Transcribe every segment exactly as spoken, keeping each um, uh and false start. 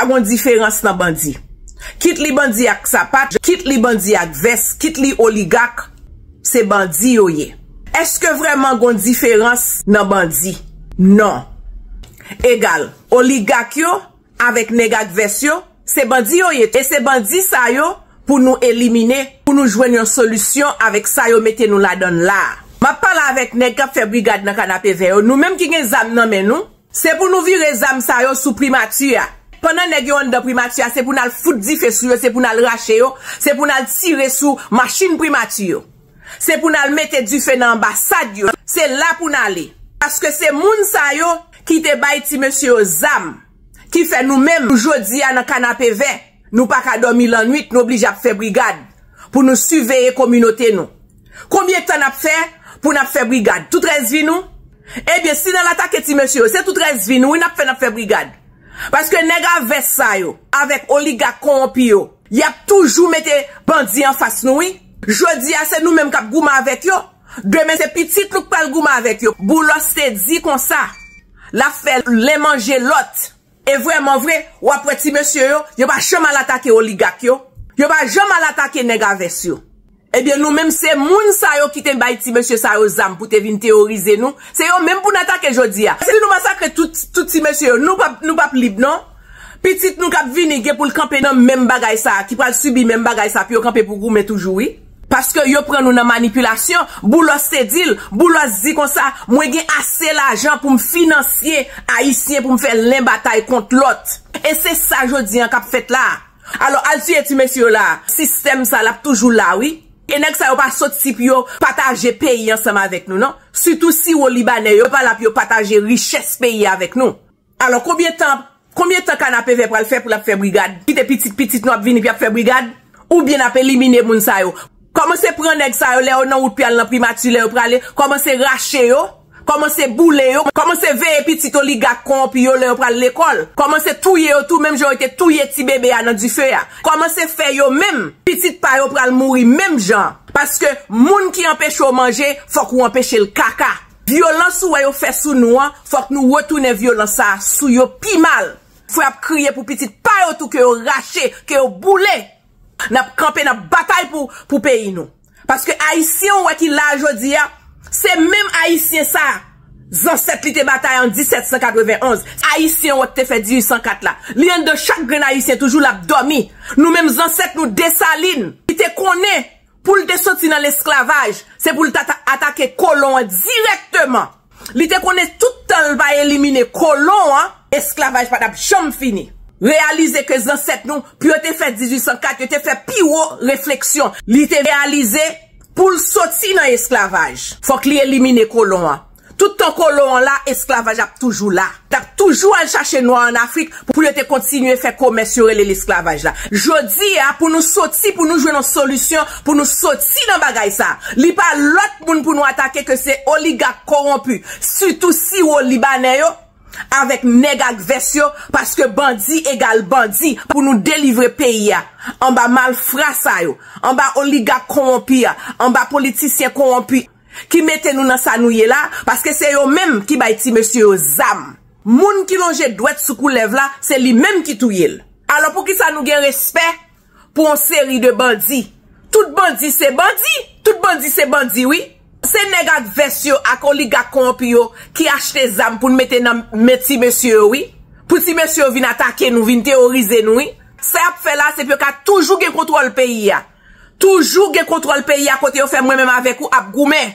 Pa gon diferans nan bandi. Kit li bandi ak sapat, kit li bandi ak vès, kit li oligak, se bandi yo ye. Èske vrèman gon diferans nan bandi? Non. Egal, oligak yo avèk nèg ak vès yo, se bandi yo ye. E se bandi sa yo pou nou elimine, pou nou jwenn yon solisyon avèk sa yo mete nou ladann la a. M ap pale avèk nèg k ap fè brigad nan Kanapevè yo. Nou menm ki gen zam nan men nou, se pou nou vire zam sa yo sou primati a. Pandan nèg yo anndan primati a, se pou n al fout dife sou yo, se pou n al rache yo, se pou n al tire sou machin primati yo. Se pou n al mete dife nan anbasad yo. Se la pou n ale. Paske se moun sa yo ki te bay ti mesye yo zam, ki fè nou menm, jodi a nan Kanapevè, nou pa ka dòmi lannwit, nou oblije ap fè brigad pou nou siveye kominote nou. Konbyen tan n ap fè pou n ap fè brigad? Tout rès vi nou? Ebyen, si n al atake ti mesye yo, se tout rès vi nou, wi, n ap fè, n ap fè brigad. Paske nèg a vès sa yo, avèk oligak kowonpi yo, y ap toujou mete bandi anfas nou, wi. Jodi a, se nou menm k ap goumen avèk yo. Demen, se pitit nou k pral goumen avèk yo. Boulos te di konsa, l ap fè len manje lòt. E vrèman vre, w ap wè ti mesye yo, yo pa janm al atake oligak yo. Yo pa janm al atake nèg a vès yo. Ebyen, nou menm, se moun sa yo ki te bay ti mesye sa yo zam pou te vin teworize nou. Se yo menm pou n atake jodi a. Si nou masakre tout, tout ti mesye yo, nou p ap, nou p ap lib, non. Pitit nou k ap vini gen pou l kanpe nan menm bagay sa a, ki pral sibi menm bagay sa a, pou yo kanpe pou goumen toujou, wi. Paske yo pran nou nan manipilasyon. Boulos te di l, Boulos di konsa, mwen gen ase lajan pou m finansye Ayisyen pou m fè len batay kont lòt. E se sa jodi an k ap fèt la a. Alò, al tiye ti mesye yo la a. Sistèm sa, l ap toujou la, wi. E nèg sa yo pa soti pou yo pataje peyi ansanm avèk nou, non. Sitou siwo libanè yo, yo pa la pou yo pataje richès peyi a avèk nou. Alò, konbyen tan, konbyen tan Kanapevè pral fè pou l ap fè brigad? Kite pitit pitit nou ap vini pou y ap fè brigad? Oubyen n ap elimine moun sa yo? Kòmanse pran nèg sa yo lè yo nan wout pou y al nan primati, lè yo prale, kòmanse rache yo, kòmanse boule yo, kòmanse veye pitit oligak kowonpi yo lè yo pral lekòl, kòmanse touye yo tou menm jan yo te touye ti bebe a nan dife a, kòmanse fè yo menm, pitit pa yo pral mouri menm jan. Paske moun ki anpeche w manje, fòk ou anpeche l kaka. Vyolans ou wè yo fè sou nou an, fòk nou retounen vyolans sa a sou yo pi mal. Frè ap kriye pou pitit pa yo tou ke yo rache, ke yo boule. N ap kanpe, n ap batay pou, pou peyi nou. Paske Ayisyen ou wè ki la a jodi a, se menm Ayisyen sa a, zansèt li te batay an disèt san katrevenn onz. Ayisyen ou wè ki te fè dizuit san kat la. Li anndan chak grenn Ayisyen toujou l ap dòmi. Nou menm zansèt nou Desalin, li te konnen pou l te soti nan lesklavaj, se pou l ta ta-, atake kolon an dirèkteman. Li te konnen tout tan l pa elimine kolon an, esklavaj pa t ap janm fini. Reyalize ke zansèt nou, pou yo te fè dizuit san kat, yo te fè pi wo refleksyon. Li te reyalize pou l soti nan esklavaj, fòk li elimine kolon an. Tout tan kolon an la, esklavaj ap toujou la. T ap toujou al chache nwa ann Afrik pou yo te kontinye fè komès yo rele lesklavaj la. Jodi a, pou nou soti, pou nou jwenn yon solisyon, pou nou soti nan bagay sa, li pa lòt moun pou nou atake ke se oligak kowonpi, sitou siwo libanè yo, avèk nèg ak vès yo, paske bandi egal bandi, pou nou delivre peyi a anba malfra sa yo, anba oligak kowonpi a, anba politisyen kowonpi ki mete nou nan sa nou ye la, paske se yo menm ki bay ti mesye yo zam. Moun ki lonje dwèt sou koulèv la, se li menm ki touye l. Alò, poukisa nou gen respè pou yon seri de bandi? Tout bandi se bandi, tout bandi se bandi, wi. Se nèg ak vès yo, ak oligak kowonpi yo ki achte zam pou n mete nan men ti mesye yo, wi. Pou ti mesye yo vin atake nou, vin teworize nou, wi. Sa y ap fè la, se pou yo ka toujou gen kontwòl peyi a. Toujou gen kontwòl peyi a kote yo fè mwen menm avèk ou ap goumen.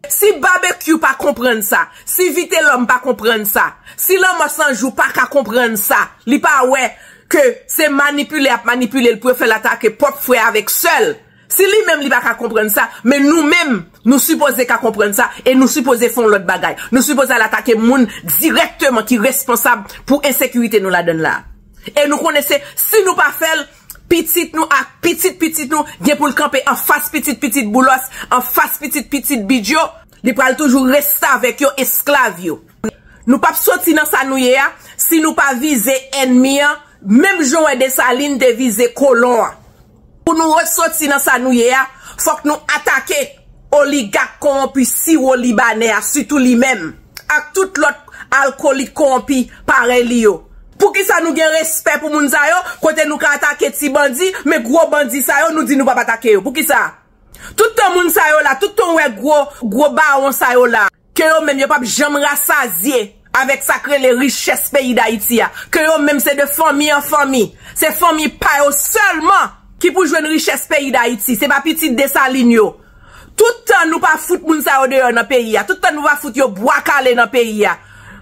Si Babekyou pa konprann sa, si Vitelòm pa konprann sa, si Lanmò San Jou pa ka konprann sa, li pa wè ke se manipile y ap manipile l pou yo fè l atake pwòp frè avèk sè l. Si li menm li pa ka konprann sa, men nou menm, nou sipoze ka konprann sa e nou sipoze fè yon lòt bagay. Nou sipoze al atake moun dirèkteman ki responsab pou ensekirite nou ladann la. E nou konnen se, si nou pa fè l, pitit nou ak pitit pitit nou gen pou l kanpe anfas pitit pitit Boulos, anfas pitit pitit Bidjo. Li pral toujou reste avèk yo, esklav yo. Nou p ap soti nan sa nou ye a si nou pa vize ènmi an, menm jan w wè Desalin te vize kolon an. Pou nou resoti nan sa nou ye a, fòk nou atake oligak kowonpi siwo libanè a, sitou li menm, ak tout lòt alkolik kowonpi parèy li yo. Poukisa nou gen respè pou moun sa yo, kote nou ka atake ti bandi, men gwo bandi sa yo, nou di nou p ap atake yo? Poukisa? Tout tan moun sa yo la, tout tan w wè gwo, gwo bawon sa yo la, ke yo menm yo p ap janm rasazye avèk sa k rele richès peyi Dayiti a, ke yo menm se de fanmi an fanmi, se fanmi pa yo sèlman ki pou jwenn richès peyi Dayiti, se pa pitit Desalin yo. Tout tan nou pa fout moun sa yo deyò nan peyi a, tout tan nou pa fout yo bwa kale nan peyi a,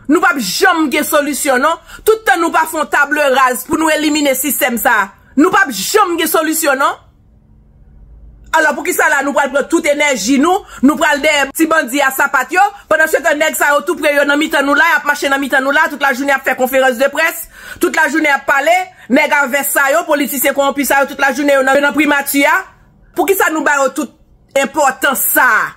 nou p ap janm gen solisyon non. Tout tan nou pa fè yon table rase pou nou elimine sistèm sa a, nou p ap janm gen solisyon non. Alò, poukisa la nou pral pran tout enèji nou, nou pral dèyè ti bandi a sapat yo, pandan se tan nèg sa yo tou pre yo nan mitan nou la, y ap mache nan mitan nou la, tout lajounen y ap fè konferans de près, tout lajounen y ap pale, nèg a vès sa yo, politisyen kowonpi sa yo, tout lajounen yo nan, yo nan primati a. Poukisa nou ba yo tout enpòtans sa a?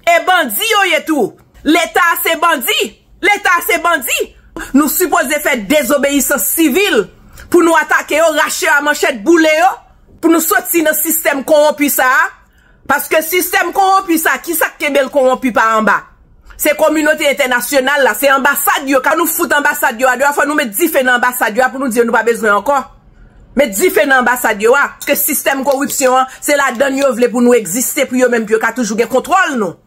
E bandi yo ye tou. Leta se bandi. Leta se bandi. Nou sipoze fè dezobeyisans sivil pou nou atake yo, rache yo a manchèt, boule yo, pou nou soti nan sistèm kowonpi sa a. Paske sistèm kowonpi sa a, kisa k kenbe l kowonpi pa anba? Se kominote entènasyonal la, se anbasad yo. Kan nou fout anbasad yo a deyò, fò nou met dife nan anbasad yo a pou nou di yo nou pa bezwen ankò. Met dife nan anbasad yo a. Paske sistèm koripsyon an, se ladann yo vle pou nou egziste, pou yo menm, pou yo ka toujou gen kontwòl nou.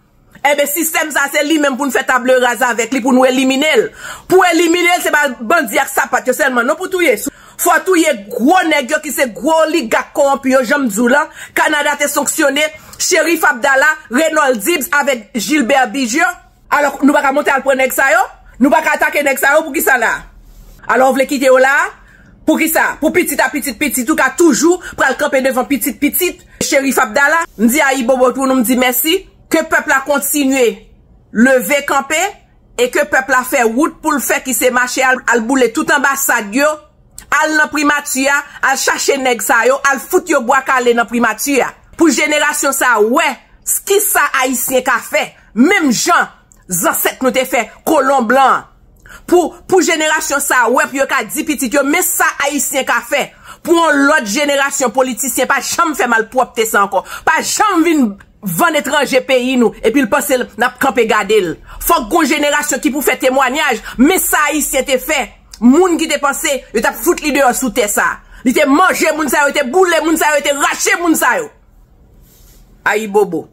Enben, sistèm sa, se li menm pou n fè table rase avèk li, pou nou elimine l. Pou elimine l, se pa bandi ak sapat yo sèlman non pou touye. Fò touye gwo nèg yo ki se gwo oligak kowonpi yo, jan m di w lan. Kanada te sanksyone Cherif Abdallah, Raynold Dibs avèk Gilbert Bigio. Alò, nou pa ka monte al pran nèg sa yo? Nou pa ka atake nèg sa yo? Poukisa la? Alò, w vle kite yo la? Poukisa? Pou pitit a pitit pitit ou ka toujou pral kanpe devan pitit pitit Cherif Abdallah? M di ayibobo pou nou, m di mèsi. Ke pèp la kontinye leve kanpe e ke pèp la fè wout pou l fè, ki se mache al, al boule tout anbasad yo, al nan primati a, al chache nèg sa yo, al fout yo bwa kale nan primati a. Pou jenerasyon sa a wè kisa Ayisyen ka fè, menm jan zansèt nou te fè kolon blan an. Pou, pou jenerasyon sa a wè, pou yo ka di pitit yo, men sa Ayisyen ka fè. Pou yon lòt jenerasyon politisyen pa janm fè malpwòpte sa ankò. Pa janm vin vann etranje peyi nou, epi l panse l, n ap kanpe gade l. Fòk gon jenerasyon ki pou fè temwanyaj, men sa Ayisyen te fè. Moun ki te panse yo t ap fout li deyò sou tè sa a. Li te manje moun sa yo, te boule moun sa yo, te rache moun sa yo. Ayibobo.